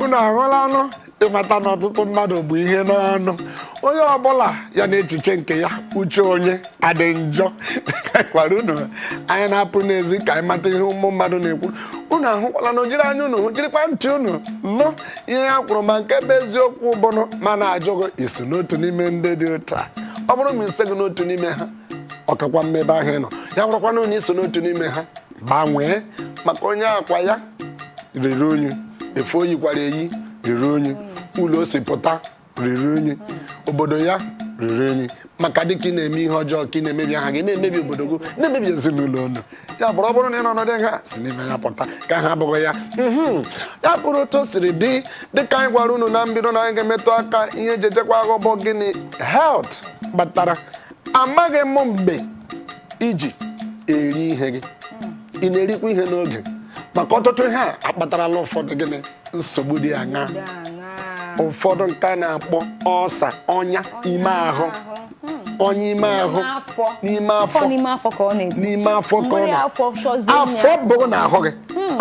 Unu ahụla anụ ịmata na ọtụtụ mmadụ bụ ihe n'ọnụ, onye ọbụla ya na echiche nke ya, uche onye adị njọ. Gwara unu, anyị na-apụ n'ezi ka anyị mata ihe ụmụ mmadụ na-ekwu. Unu ahụkwala na ojiri anya unu hụ, jirikwa ntị unu nụ ihe ya kwuru, ma nke bụ eziokwu bụnụ ma na-ajụghị iso n'otu n'ime ndị dị otu a. Ọ bụrụ ma ise gị n'otu n'ime ha, ọkakwa mmebe ahụ ị nọ ya bụrụkwa na onye iso n'otu n'ime ha, gbanwee, maka onye akwa ya riri unyi, efe o yikwara eyi riri unyi, ụlọ o si pụta riri unyi, obodo ya riri unyi, maka dịka ị na-eme ihe ọjọọ ka ị na-emebi aha gị, na-emebi obodo gị, na-emebi ezinụlọ unu. Ya bụrụ, ọ bụrụ na ị nọ n'ọnọdụ ha, si n'ime ya pụta, ka ha abụghị ya. Ya bụrụ otu o siri dị, dịka anyị gwara unu na mbido na anyị ga-emetụ aka ihe eji echekwa ahụ bụ gịnị, health kpatara amaghị m mgbe iji eri ihe gị. Ị na-erikwa ihe n'oge? Maka ọtụtụ ihe a akpatarala ụfọdụ gịnị, nsogbu dị aṅa. Dị aṅaa? Ụfọdụ nke a na-akpọ ọsa, ọnya ime ahụ, ọnya ime ahụ. N'afọ. N'ime afọ. Ọ n'ime afọ ka ọ na-ebu. N'ime afọ ka ọ Mmiri nọ. Afọ chọzie. Afọ bụrụ na ahụ gị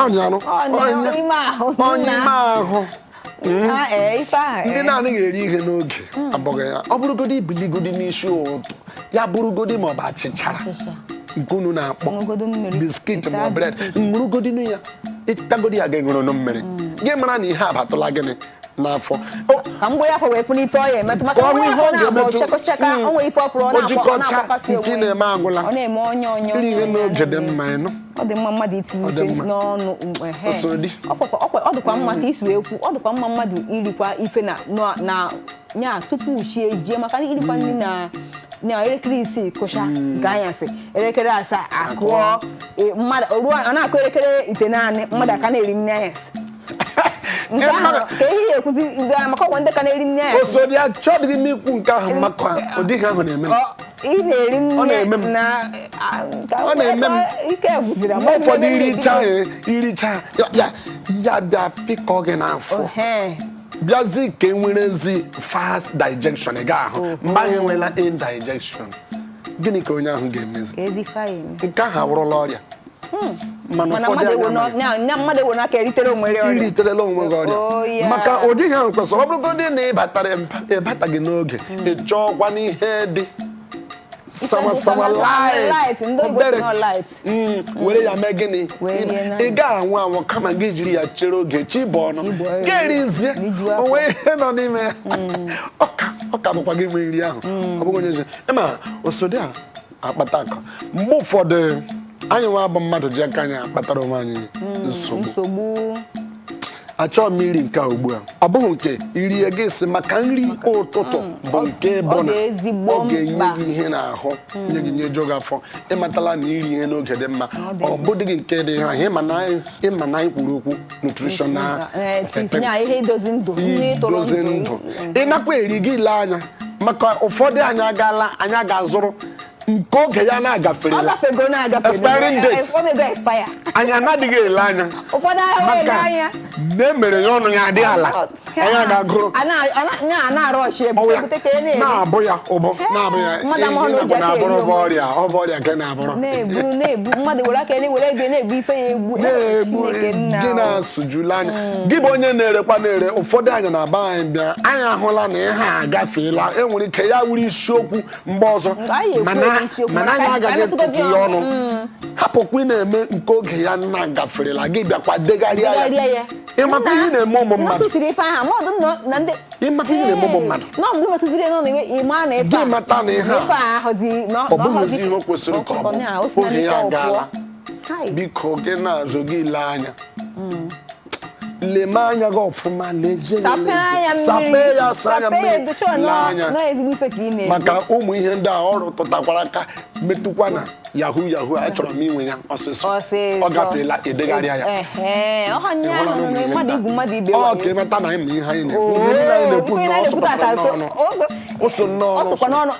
ọnya arụ. Ọ na- ime ahụ. Ọnya ime ahụ. Ah, ee, ife ahụ. Ndị Ee. na-anaghị eri ihe n'oge abụghị ya. Ọ bụrụgodi ibiligodi n'isi ụtụ, ya bụrụgodi ma ọ bụ achịchara nke unu na-akpọ Ṅụgodu mmiri. biscuit ma Ịta ọ bread, ṅụrụgodinu ya, ịtagodi ya, ga-eṅụrụ mmiri gị, mara na ihe abatụla gịnị n'afọ. Ka mgbụrụ afọ wee fụ n'ife ọ ya emetụ, maka Ka ọ mgbụrụ nwee ihe afọ ọ na-abụ ga-emetụ. chekọ cheka. O nwere ife ọ fụrụ, ọ O na-akpọ ọ jikọcha na-akpọkasị nke ị onwe ya. na-eme agwụla. Ọ na-eme ọnya ọnya. Iri ihe ọnya, n'oge dị ọnya. mma, ịnụ. Ọ dị mma mmadụ itinye Ọ dị ife mma. n'ọnụ, ehe. O so dị. Ọ dịkwa mma ka isi wee kwu, ọ dịkwa mma mmadụ irikwa ife na nya tupu chi ejie, maka na irikwa nri na elekere 6 kụcha nke anyasị, elekere 7 akụọ, mmadụ ruo ọ na-akụ elekere 9, mmadụ aka na-eri nri anyasị. Nke ahụ ka ehi ya ekwuzi maka ọgwụ ndị ka na-eri nri anyasị. O so dị, achọghị m ikwu nke ahụ maka ụdị ihe ahụ na-eme m. Ị na-eri Ọ nri na-eme m. na Ọ na-eme m. Ike gwụziri. Mgbe ụfọdụ iricha ya bịa fịkọ gị n'afọ, bịazi ka e nwerezi fast digestion, ị ga-ahụ mgbe ahụ enweela indigestion. Gịnị ka onye ahụ ga-emezi? Ka ezi fine. Nke ahụ awụrụla ọrịa, mana mana ụfọdụ mmadụ ewe anya amaghị. na mmadụ ewe n'aka eritere onwe ya ọrịa. Iriterela onwe gị ọrịa. Oh, yeah. Maka ụdị ihe ahụ kwesịrị, ọ bụrụgodị na ị batara, ịbataghị n'oge, ị chọọkwa n'ihe dị sama sama, light. Light, ndị oyibo obere sị nọ light. Were ya mee gịnị? Wee rie na- Ị ga-anwụ anwụ, kama gị jiri ya chere oge chi bụ ọnụ. Chi bọọ. Gị erizie. Rijuo afọ. Onwe ihe nọ n'ime ya, ọka ọka bụkwa gị nwe nri ahụ, ọ bụghị onye ezi ịma osodi a akpata akụ. Mgbe ụfọdụ anyị nwa bụ mmadụ ji aka anyị akpatara onwe anyị nsogbu. Nsogbu. Achọghị m iri nke a ugbu a, ọ bụghị nke irie gị si, maka nri ụtụtụ bụ nke bụ Ọ na dị ezigbo ọ ga-enye mkpa. gị ihe n'ahụ, nye gị, nyejuo gị afọ. Ịmatala na iri ihe n'oge dị mma. Ọ bụdịghị nke dị ha ịma na anyị kwuru okwu nutritional Tinye ihe idozi ndụ, nri tụrụ idozi ndụ. Ị nakwa eri gị ile anya, maka ụfọdụ anyị agaala, anyị ga-azụrụ nke oge ya Ọ na-agaferela. gafego na-agafe. Expiring date. O mego expire. Anyị anaghị ele anya. Ụfọdụ ahịa ele Maka anya. na emere ya ọnụ ya adị ala, anyị ga-agụrụ. A na-arụ ọchị Ọwụ ya ebute ka ya na-eri. Na-abụ ya ụbọ, na-abụ ya. Mmadụ amaghị na o ji ihe aka na-abụrụ eri bụ onwe. ọrịa, ọ bụ ọrịa nke na-abụrụ. Na-eburu na-ebu, mmadụ were aka ya were ego na-egbu ife ya egbu. Na-egbu. Chineke nna Gị o. na-asụjula anya gị bụ onye na-erekwa na-ere. Ụfọdụ anyị na-aba anyị bịa, anyị ahụla na ihe a agafeela, enwere ike ya wuru isiokwu mgbe ọzọ. Anyị ekwu Mana isiokwu, mana mana anyị ka agaghị anyị metụgodi etiti ya ọnụ. ọnụ, hapụkwa ị na-eme nke oge ya na-agaferela, gị bịakwa degharịa ya. Degharịa ya. Ịmakwa ihe ị na-eme ụmụ mmadụ. Metụtụrụ ife ahụ mmadụ nọ na ndị Ịmakwa ihe na-eme ụmụ mmadụ. Nọ mgbe metụtụrụ ya n'ọnụ iwe, ịma na ife Gị mata na ihe a- ife a ahụzi na ọ bụghịzi ihe o kwesịrị ka ọ bụ. na o si na Oge ya n'ife ọ agaala. pụọ. Hai. Biko, gị na-azụ gị lee anya, leme anya gị ọfụma, lezie ya. Sapee anya Lezie, mmiri. sapee ya, saa anya Sapee ya, mmiri. dochie Lee anya. nọ ezigbo ife ka ị na-ebu. Maka ụmụ ihe ndị a ọrụ tụtakwara aka metụkwa na yahoo yahoo, achọrọ m inwe ya ọsịsọ. Ọsịsọ. Ọ gafeela, edegharịa ya. Ehe, ọha nye Ị hụla ahụ na ụmụ na ihe mmadụ ndị a? igwu mmadụ ibe Ọ wayo. ka ịmata na anyị ma ihe anyị na-ekwu, ihe niile anyị na-ekwu Ife nnọọ na-ekwu sụpụtara tata, n'ọnụ. O so nnọọ ọ sokwa n'ụsọ. n'ọnụ.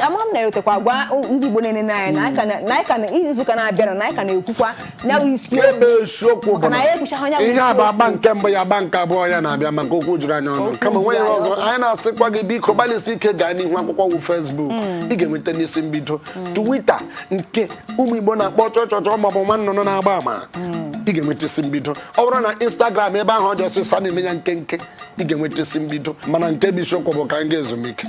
Ama m na-erotekwa gwa ndị Igbo na-enene anyị na anyị ka na izuụka na-abịa na anyị ka na-ekwukwa ya bụ isiokwu. Ebe isiokwu bụ Maka na na anyị ekwuchaghị onye bụ ihe a bụ isiokwu. agba nke mbụ ya, agba nke abụọ ya na-abịa, maka okwu juru anyị ọnụ. Okwu Kama nwe ihe juru anyị ọzọ ọnụ. anyị na-asịkwa gị, biko gbalịsi ike gaa n'ihu akwụkwọ wụ Facebook, ị ga-enweta n'isi mbido. Twitter nke ụmụ Igbo na-akpọ chọchọchọ maọbụ nwa nnụnụ na-agba ama. Ị ga-enweta isi mbido. Ọ bụrụ na Instagram, ebe ahụ ọ dị ọsịsọ, na-eme ya nkenke, ị ga-enweta isi mbido. Mana nke bụ isiokwu bụ ka anyị ga ezumike.